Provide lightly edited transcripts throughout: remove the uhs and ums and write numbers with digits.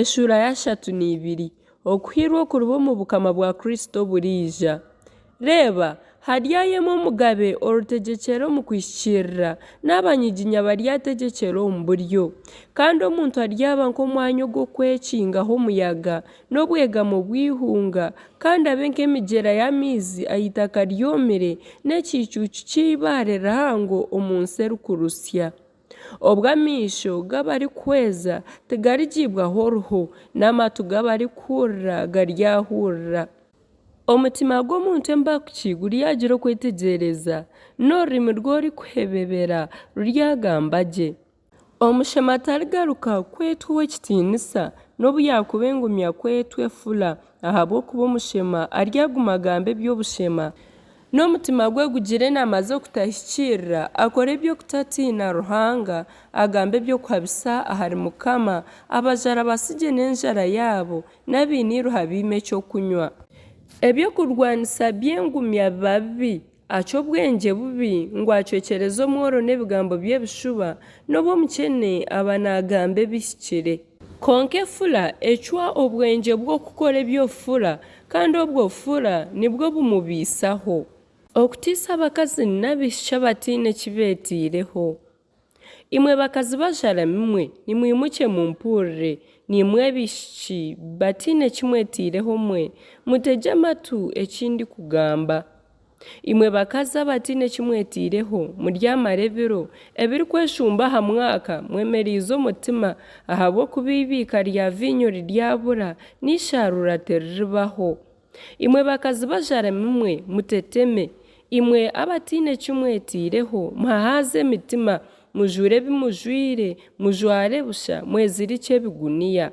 Eshuura y'ashatu n'ibiri. Okuhiirwa okuriba omu bukama bwa Kristo oburiija. Reeba, haryayema omugabe oritegyekyera omu kuhikiirira, n'abanyiginya baryategyekyera omu buryo. Kandi omuntu aryaba nk'omwanya ogw'okwekingaho omuyaga, n'obwegamo bw'eihunga, kandi abe nk'emigyera y'amaizi aha itaka ryomire, n'ekicuucu ky'eibaare rihango omu nsi erikurusya. Obwo amaisho g'abarikuhweza tigarigiibwaho oruho, n'amatu g'abarikuhurira garyahurira. Omutima gw'omuntu embakuki guryagira okwetegyereza, n'orurimi rw'orikuhebebera ruryagamba gye. Omushema tarigaruka kwetwa ow'ekitiinisa, nobu yaakuba engumya kwetwa efura, ahabw'okuba omushema aryaguma agambe eby'obushema, n'omutima gwe gugire enaama z'okutahikiirira, akore eby'okutatiina Ruhanga, agambe eby'okuhabisa ahari Mukama, abajara abatsigye n'enjara yaabo, n'abaine eiriho abaime ekyokunywa. Eby'okurwanisa by'engumya biba bibi, acwa obwengye bubi ngu acwekyereze omworo n'ebigambo by'ebishuba, nobu omukyene aba naagamba ebihikire. Kwonka efura ecwa obwengye bw'okukora eby'obufura, kandi obwo bufura nibwo bumubaisaho. Okuteisa abakazi n'abaishiki abataine ki beetaireho. Imwe bakazi bajarami mwe, nimwimukye mumpurire, naimwe abaishiki bataine ki mwetaireho mwe, mutegye amatu eki ndikugamba. Imwe bakazi abataine ki mwetaireho, muryamara ebiro ebirikweshumba aha mwaka mwemereize omutima, ahabw'okuba eibiika rya viinyo riryabura, n'eisharuura tiriribaho. Imwe bakazi bajarami mwe, muteteme! Imwe abataine ki mwetaireho, muhahaaze emitima, mujuure ebi mujwaire, mujware busha, mwezirikye ebiguniya.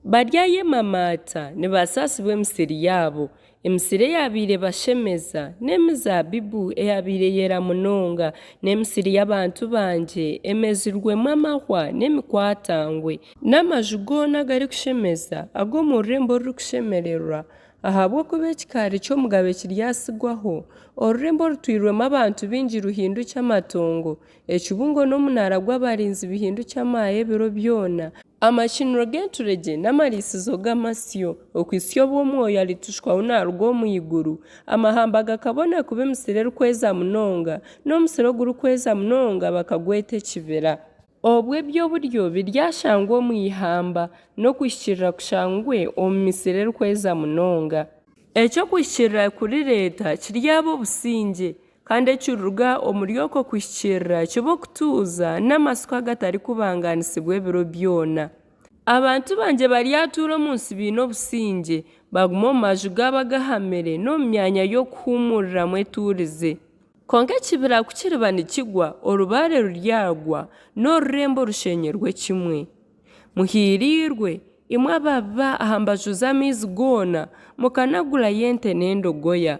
Baryayemamaata nibasaasibwa emisiri yaabo, emisiri eyaabaire ebashemeza, n'emizaabibu eyaabaire eyera munonga, n'emisiri y'abantu bangye emezirwemu amahwa n'emikwatangwe. N'amaju goona agarikushemeza ag'omu rurembo orurikushemererwa, ahabw'okuba ekikaari ky'omugabe kiryatsigwaho, orurembo orutwirwemu abantu baingi ruhindukye amatongo, ekibungo n'omunaara gw'abarinzi bihindukye amaaya ebiro byona, amakiniro g'enturegye n'amariisizo g'amasyo, okuhitsya obu Omwoyo aritushukwaho naaruga omu iguru, amahamba gakabona kuba emisiri erikweza munonga, n'omusiri ogurikweza munonga bakagweta ekibira. Obwo eby'oburyo biryashangwa omu ihamba, n'okuhikiirira kushangwe omu misiri erikweza munonga. Eki okuhikiirira kurireeta kiryaba obusingye, kandi ekiriruga omuri okwo kuhikiirira kibe okutuuza n'amatsiko agatarikubangaanisibwa ebiro byona. Abantu bangye baryatuura omu nsi baine obusingye, bagume omu maju gaabo agahamire n'omu myanya y'okuhuumuriramu etuurize. Kwonka ekibira ku kiriba nikigwa, orubaare ruryagwa, n'orurembo rushenyerwe kimwe. Muhiiriirwe, imwe ababa aha mbaju z'amaizi goona, mukanagurayo ente n'endogoya.